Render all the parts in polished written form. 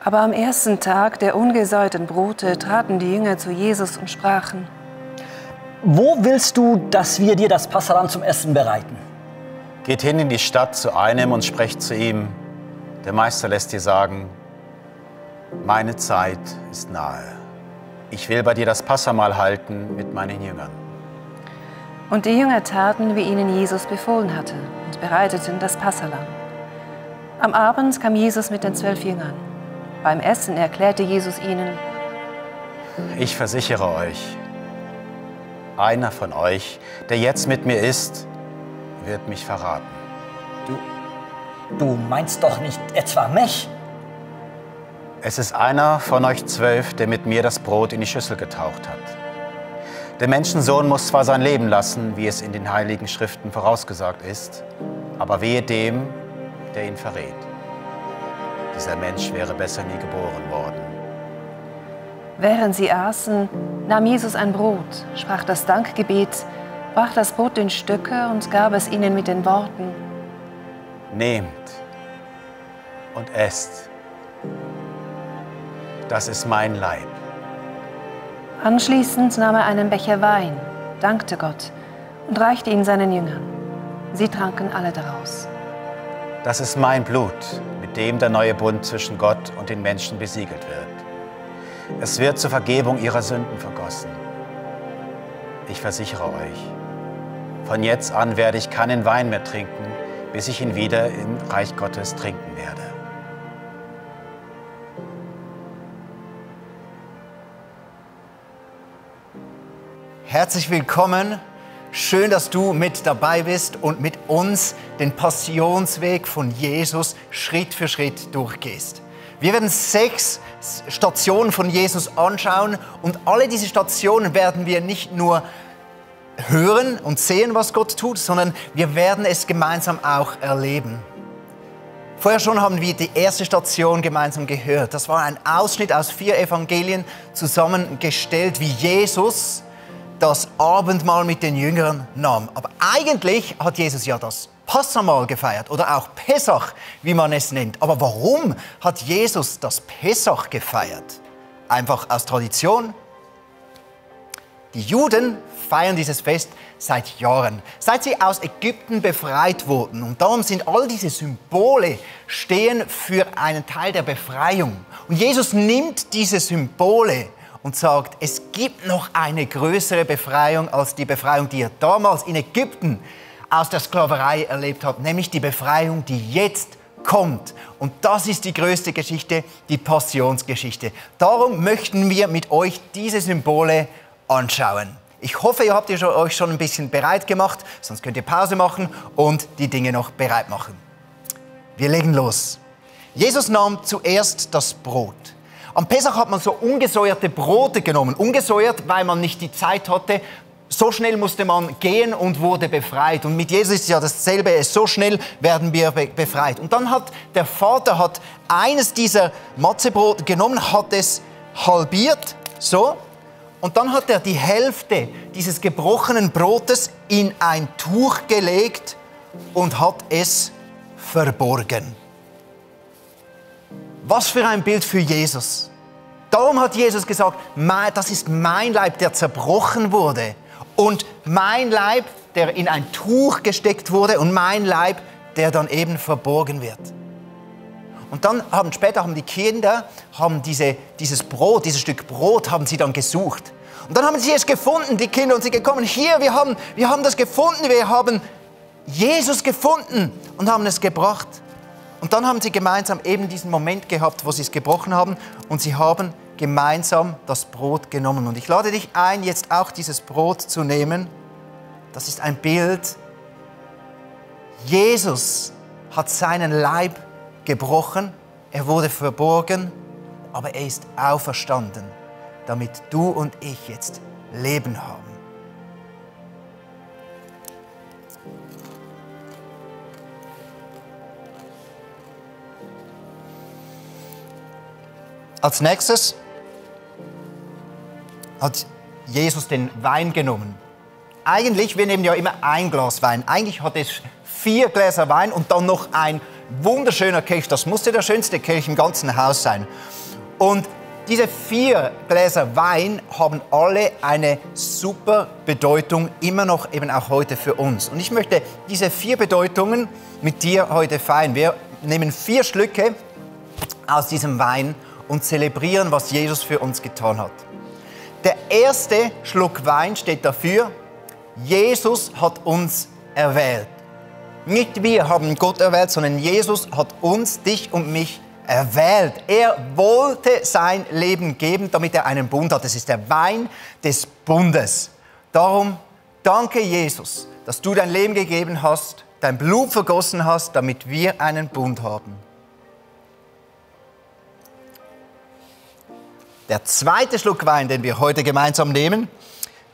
Aber am ersten Tag der ungesäuerten Brote traten die Jünger zu Jesus und sprachen: Wo willst du, dass wir dir das Passalamm zum Essen bereiten? Geht hin in die Stadt zu einem und sprecht zu ihm: Der Meister lässt dir sagen, meine Zeit ist nahe. Ich will bei dir das Passamahl halten mit meinen Jüngern. Und die Jünger taten, wie ihnen Jesus befohlen hatte, und bereiteten das Passalamm. Am Abend kam Jesus mit den 12 Jüngern. Beim Essen erklärte Jesus ihnen: Ich versichere euch, einer von euch, der jetzt mit mir ist, wird mich verraten. Du meinst doch nicht etwa mich? Es ist einer von euch 12, der mit mir das Brot in die Schüssel getaucht hat. Der Menschensohn muss zwar sein Leben lassen, wie es in den Heiligen Schriften vorausgesagt ist, aber wehe dem, der ihn verrät. Dieser Mensch wäre besser nie geboren worden. Während sie aßen, nahm Jesus ein Brot, sprach das Dankgebet, brach das Brot in Stücke und gab es ihnen mit den Worten: Nehmt und esst. Das ist mein Leib. Anschließend nahm er einen Becher Wein, dankte Gott und reichte ihn seinen Jüngern. Sie tranken alle daraus. Das ist mein Blut, mit dem der neue Bund zwischen Gott und den Menschen besiegelt wird. Es wird zur Vergebung ihrer Sünden vergossen. Ich versichere euch, von jetzt an werde ich keinen Wein mehr trinken, bis ich ihn wieder im Reich Gottes trinken werde. Herzlich willkommen. Schön, dass du mit dabei bist und mit uns den Passionsweg von Jesus Schritt für Schritt durchgehst. Wir werden 6 Stationen von Jesus anschauen und alle diese Stationen werden wir nicht nur hören und sehen, was Gott tut, sondern wir werden es gemeinsam auch erleben. Vorher schon haben wir die erste Station gemeinsam gehört. Das war ein Ausschnitt aus 4 Evangelien zusammengestellt, wie Jesus das Abendmahl mit den Jüngern nahm. Aber eigentlich hat Jesus ja das Passamahl gefeiert oder auch Pessach, wie man es nennt. Aber warum hat Jesus das Pessach gefeiert? Einfach aus Tradition? Die Juden feiern dieses Fest seit Jahren, seit sie aus Ägypten befreit wurden. Und darum sind all diese Symbole stehen für einen Teil der Befreiung. Und Jesus nimmt diese Symbole und sagt, es gibt noch eine größere Befreiung als die Befreiung, die er damals in Ägypten aus der Sklaverei erlebt hat, nämlich die Befreiung, die jetzt kommt. Und das ist die größte Geschichte, die Passionsgeschichte. Darum möchten wir mit euch diese Symbole anschauen. Ich hoffe, ihr habt euch schon ein bisschen bereit gemacht, sonst könnt ihr Pause machen und die Dinge noch bereit machen. Wir legen los. Jesus nahm zuerst das Brot. Am Pessach hat man so ungesäuerte Brote genommen. Ungesäuert, weil man nicht die Zeit hatte. So schnell musste man gehen und wurde befreit. Und mit Jesus ist ja dasselbe. So schnell werden wir befreit. Und dann hat der Vater eines dieser Matzebrote genommen, hat es halbiert, so. Und dann hat er die Hälfte dieses gebrochenen Brotes in ein Tuch gelegt und hat es verborgen. Was für ein Bild für Jesus. Darum hat Jesus gesagt, das ist mein Leib, der zerbrochen wurde. Und mein Leib, der in ein Tuch gesteckt wurde. Und mein Leib, der dann eben verborgen wird. Und dann später haben die Kinder dieses Stück Brot haben sie dann gesucht. Und dann haben sie es gefunden, die Kinder, und sie gekommen, hier, wir haben das gefunden, wir haben Jesus gefunden und haben es gebracht. Und dann haben sie gemeinsam eben diesen Moment gehabt, wo sie es gebrochen haben und sie haben gemeinsam das Brot genommen. Und ich lade dich ein, jetzt auch dieses Brot zu nehmen. Das ist ein Bild. Jesus hat seinen Leib gebrochen, er wurde verborgen, aber er ist auferstanden, damit du und ich jetzt Leben haben. Als nächstes hat Jesus den Wein genommen. Eigentlich, wir nehmen ja immer ein Glas Wein. Eigentlich hat es 4 Gläser Wein und dann noch ein wunderschöner Kelch. Das musste der schönste Kelch im ganzen Haus sein. Und diese 4 Gläser Wein haben alle eine super Bedeutung, immer noch eben auch heute für uns. Und ich möchte diese 4 Bedeutungen mit dir heute feiern. Wir nehmen 4 Schlücke aus diesem Wein und zelebrieren, was Jesus für uns getan hat. Der erste Schluck Wein steht dafür, Jesus hat uns erwählt. Nicht wir haben Gott erwählt, sondern Jesus hat uns, dich und mich erwählt. Er wollte sein Leben geben, damit er einen Bund hat. Es ist der Wein des Bundes. Darum danke Jesus, dass du dein Leben gegeben hast, dein Blut vergossen hast, damit wir einen Bund haben. Der zweite Schluck Wein, den wir heute gemeinsam nehmen,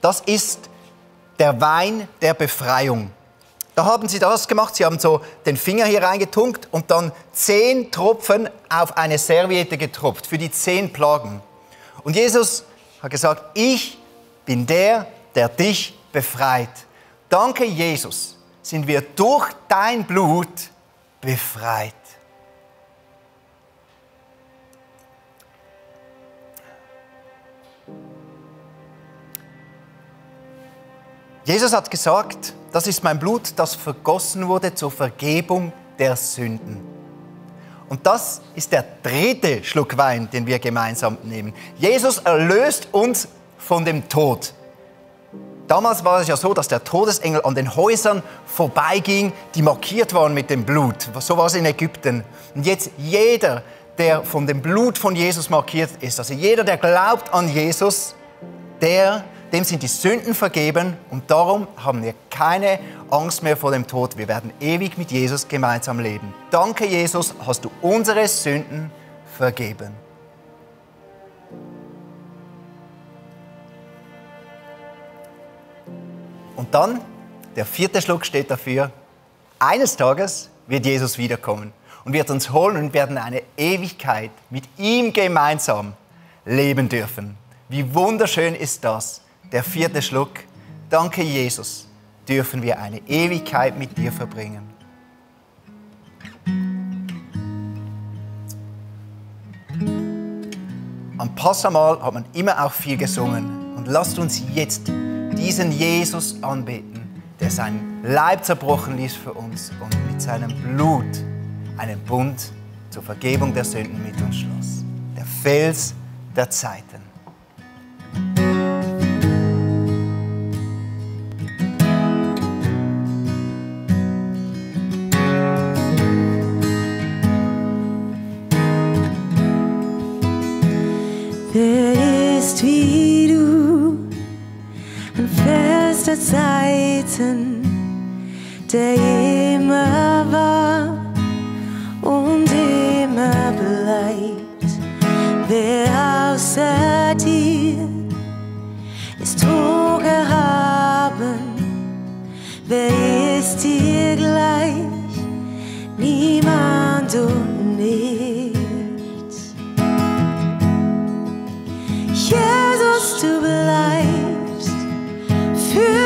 das ist der Wein der Befreiung. Da haben sie das gemacht, sie haben so den Finger hier reingetunkt und dann 10 Tropfen auf eine Serviette getropft für die 10 Plagen. Und Jesus hat gesagt, ich bin der, der dich befreit. Danke Jesus, sind wir durch dein Blut befreit. Jesus hat gesagt, das ist mein Blut, das vergossen wurde zur Vergebung der Sünden. Und das ist der dritte Schluck Wein, den wir gemeinsam nehmen. Jesus erlöst uns von dem Tod. Damals war es ja so, dass der Todesengel an den Häusern vorbeiging, die markiert waren mit dem Blut. So war es in Ägypten. Und jetzt jeder, der von dem Blut von Jesus markiert ist, also jeder, der glaubt an Jesus, dem sind die Sünden vergeben und darum haben wir keine Angst mehr vor dem Tod. Wir werden ewig mit Jesus gemeinsam leben. Danke, Jesus, hast du unsere Sünden vergeben. Und dann, der 4. Schluck steht dafür, eines Tages wird Jesus wiederkommen und wird uns holen und werden eine Ewigkeit mit ihm gemeinsam leben dürfen. Wie wunderschön ist das? Der 4. Schluck. Danke, Jesus, dürfen wir eine Ewigkeit mit dir verbringen. Am Passamal hat man immer auch viel gesungen. Und lasst uns jetzt diesen Jesus anbeten, der seinen Leib zerbrochen ließ für uns und mit seinem Blut einen Bund zur Vergebung der Sünden mit uns schloss. Der Fels der Zeiten. Wer ist wie du, ein Fels der Zeiten, der immer war und immer bleibt. Wer außer dir ist hoch erhaben, wer ist dir gleich? Niemand und nichts. Jesus, du bleibst für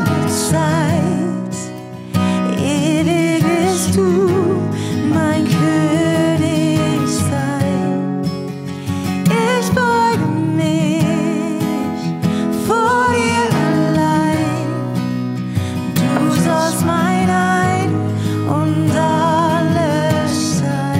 alle Zeit. Ewig bist du mein Königsein. Ich beuge mich vor dir allein. Du sollst mein Ein und alles sein.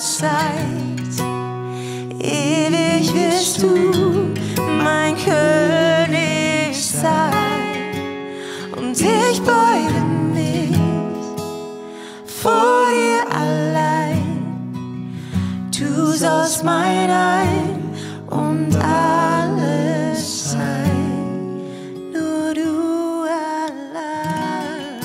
Zeit. Ewig wirst du mein König sein. Und ich beuge mich vor dir allein. Du sollst mein Ein und alles sein. Nur du allein.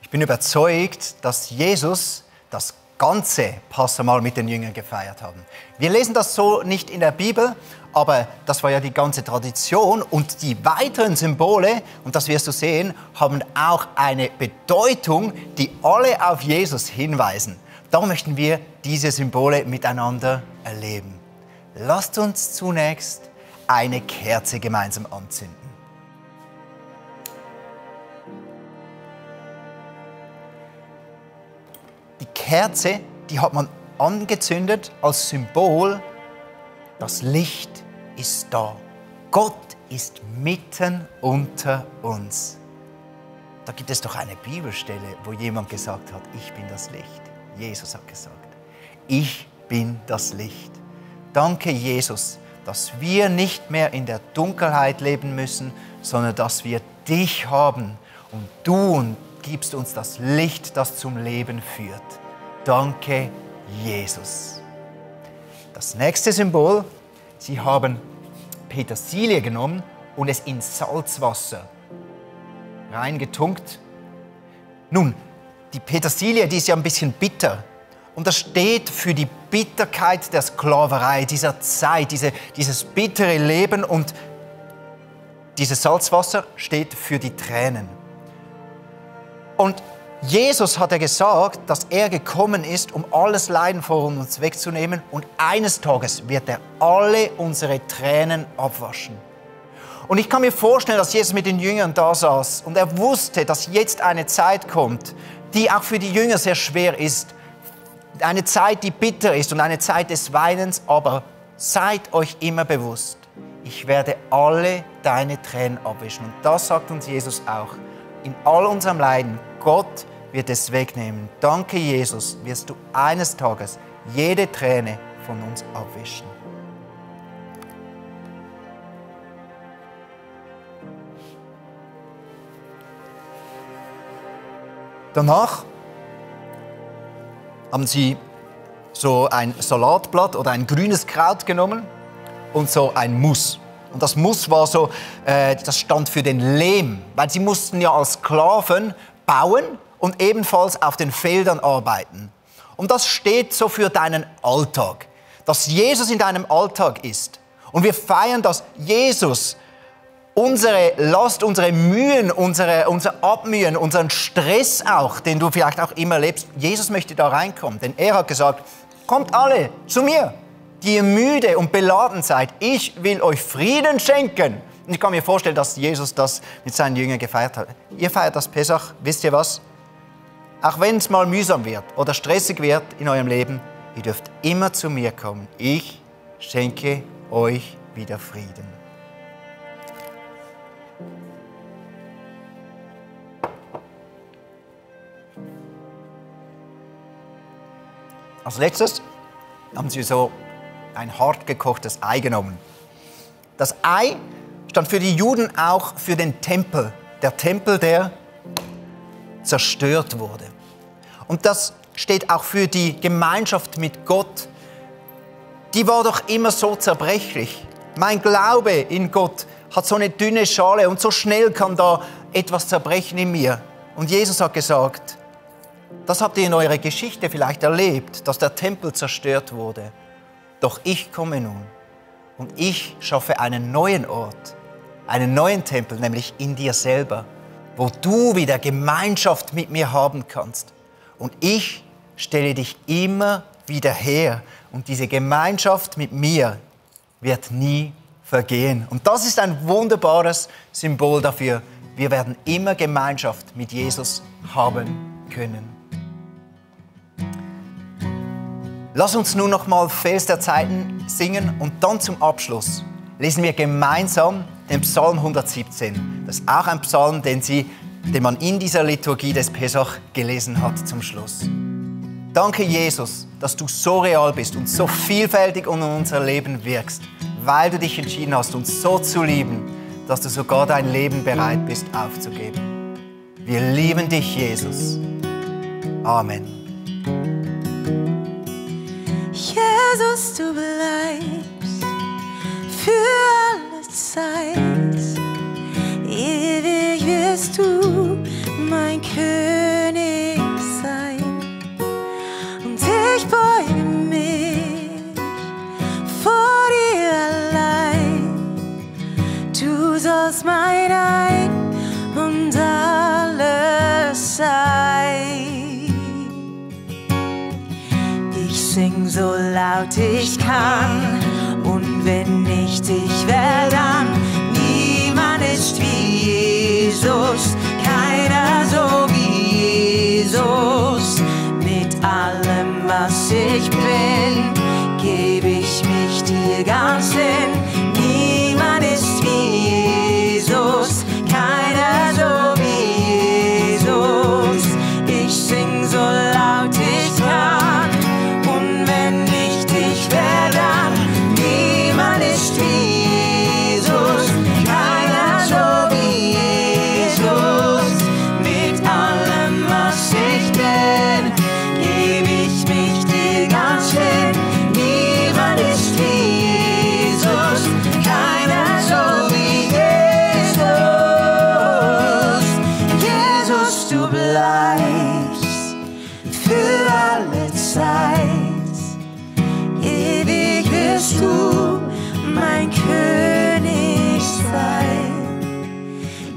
Ich bin überzeugt, dass Jesus das ganze Passamal mit den Jüngern gefeiert haben. Wir lesen das so nicht in der Bibel, aber das war ja die ganze Tradition und die weiteren Symbole, und das wirst du sehen, haben auch eine Bedeutung, die alle auf Jesus hinweisen. Darum möchten wir diese Symbole miteinander erleben. Lasst uns zunächst eine Kerze gemeinsam anzünden. Die Kerze, die hat man angezündet als Symbol, das Licht ist da. Gott ist mitten unter uns. Da gibt es doch eine Bibelstelle, wo jemand gesagt hat, ich bin das Licht. Jesus hat gesagt, ich bin das Licht. Danke, Jesus, dass wir nicht mehr in der Dunkelheit leben müssen, sondern dass wir dich haben und du gibst uns das Licht, das zum Leben führt. Danke, Jesus. Das nächste Symbol, sie haben Petersilie genommen und es in Salzwasser reingetunkt. Nun, die Petersilie, die ist ja ein bisschen bitter. Und das steht für die Bitterkeit der Sklaverei, dieser Zeit, dieses bittere Leben. Und dieses Salzwasser steht für die Tränen. Und Jesus hat gesagt, dass er gekommen ist, um alles Leiden von uns wegzunehmen. Und eines Tages wird er alle unsere Tränen abwaschen. Und ich kann mir vorstellen, dass Jesus mit den Jüngern da saß und er wusste, dass jetzt eine Zeit kommt, die auch für die Jünger sehr schwer ist. Eine Zeit, die bitter ist und eine Zeit des Weinens, aber seid euch immer bewusst, ich werde alle deine Tränen abwischen. Und das sagt uns Jesus auch. In all unserem Leiden, Gott wird es wegnehmen. Danke, Jesus, wirst du eines Tages jede Träne von uns abwischen. Danach haben sie so ein Salatblatt oder ein grünes Kraut genommen und so ein Mus. Und das Mus war so, das stand für den Lehm, weil sie mussten ja als Sklaven bauen und ebenfalls auf den Feldern arbeiten. Und das steht so für deinen Alltag, dass Jesus in deinem Alltag ist. Und wir feiern, dass Jesus unsere Last, unsere Mühen, unser Abmühen, unseren Stress auch, den du vielleicht auch immer lebst, Jesus möchte da reinkommen. Denn er hat gesagt, kommt alle zu mir, die ihr müde und beladen seid. Ich will euch Frieden schenken. Und ich kann mir vorstellen, dass Jesus das mit seinen Jüngern gefeiert hat. Ihr feiert das Pessach, wisst ihr was? Auch wenn es mal mühsam wird oder stressig wird in eurem Leben, ihr dürft immer zu mir kommen. Ich schenke euch wieder Frieden. Als letztes haben sie so ein hart gekochtes Ei genommen. Das Ei stand für die Juden auch für den Tempel. Der Tempel, der zerstört wurde. Und das steht auch für die Gemeinschaft mit Gott. Die war doch immer so zerbrechlich. Mein Glaube in Gott hat so eine dünne Schale und so schnell kann da etwas zerbrechen in mir. Und Jesus hat gesagt, das habt ihr in eurer Geschichte vielleicht erlebt, dass der Tempel zerstört wurde. Doch ich komme nun und ich schaffe einen neuen Ort, einen neuen Tempel, nämlich in dir selber, wo du wieder Gemeinschaft mit mir haben kannst. Und ich stelle dich immer wieder her und diese Gemeinschaft mit mir wird nie vergehen. Und das ist ein wunderbares Symbol dafür. Wir werden immer Gemeinschaft mit Jesus haben können. Lass uns nun noch mal Fels der Zeiten singen und dann zum Abschluss lesen wir gemeinsam den Psalm 117. Das ist auch ein Psalm, den man in dieser Liturgie des Pessach gelesen hat zum Schluss. Danke, Jesus, dass du so real bist und so vielfältig in unser Leben wirkst, weil du dich entschieden hast, uns so zu lieben, dass du sogar dein Leben bereit bist aufzugeben. Wir lieben dich, Jesus. Amen. Jesus, du bleibst für alle Zeit. Ewig wirst du mein König sein. Und ich beuge mich vor dir allein. Du sollst mein Ein und alles sein. Ich sing so laut ich kann, und wenn nicht, ich werde dann. Niemand ist wie Jesus, keiner so wie Jesus. Mit allem, was ich bin, gebe ich mich dir ganz hin. Niemand ist wie Jesus, keiner so wie Jesus. Ich sing so laut ich kann, und wenn nicht, ich werde dann. Niemand ist wie Jesus, keiner so wie Jesus. Mit allem, was ich bin, gebe ich mich dir ganz hin. Niemand ist wie Jesus, keiner so wie Jesus. Jesus, du bleibst für alle Zeit. Ewig wirst du mein König sein.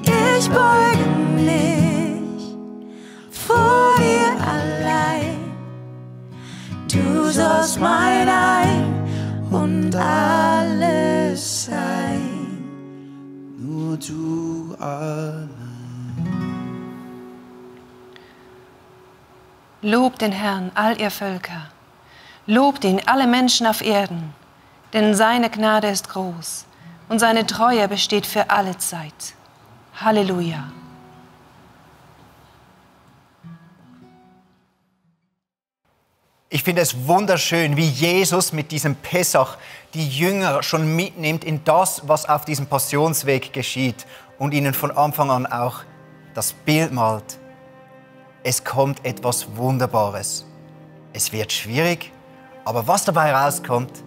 Ich beuge mich vor dir allein. Du sollst mein Ein und alles sein. Nur du allein. Lobt den Herrn, all ihr Völker. Lobt ihn, alle Menschen auf Erden. Denn seine Gnade ist groß und seine Treue besteht für alle Zeit. Halleluja. Ich finde es wunderschön, wie Jesus mit diesem Pessach die Jünger schon mitnimmt in das, was auf diesem Passionsweg geschieht und ihnen von Anfang an auch das Bild malt. Es kommt etwas Wunderbares. Es wird schwierig, aber was dabei rauskommt,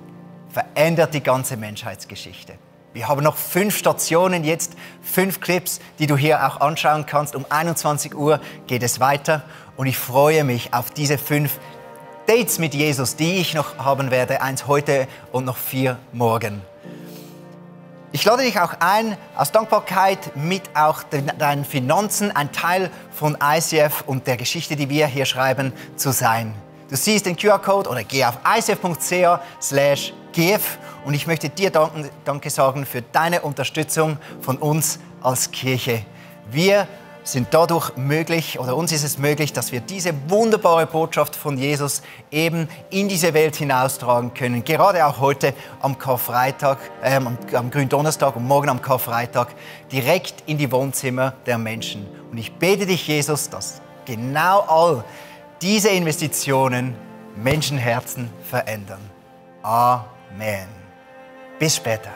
verändert die ganze Menschheitsgeschichte. Wir haben noch 5 Stationen jetzt, 5 Clips, die du hier auch anschauen kannst. Um 21 Uhr geht es weiter und ich freue mich auf diese 5 Dates mit Jesus, die ich noch haben werde. 1 heute und noch 4 morgen. Ich lade dich auch ein, aus Dankbarkeit mit auch deinen Finanzen ein Teil von ICF und der Geschichte, die wir hier schreiben, zu sein. Du siehst den QR-Code oder geh auf icf.ch/give und ich möchte dir Danke sagen für deine Unterstützung von uns als Kirche. Wir sind dadurch möglich, oder uns ist es möglich, dass wir diese wunderbare Botschaft von Jesus eben in diese Welt hinaustragen können. Gerade auch heute am Karfreitag, am Gründonnerstag und morgen am Karfreitag direkt in die Wohnzimmer der Menschen. Und ich bete dich, Jesus, dass genau all diese Investitionen Menschenherzen verändern. Amen. Bis später.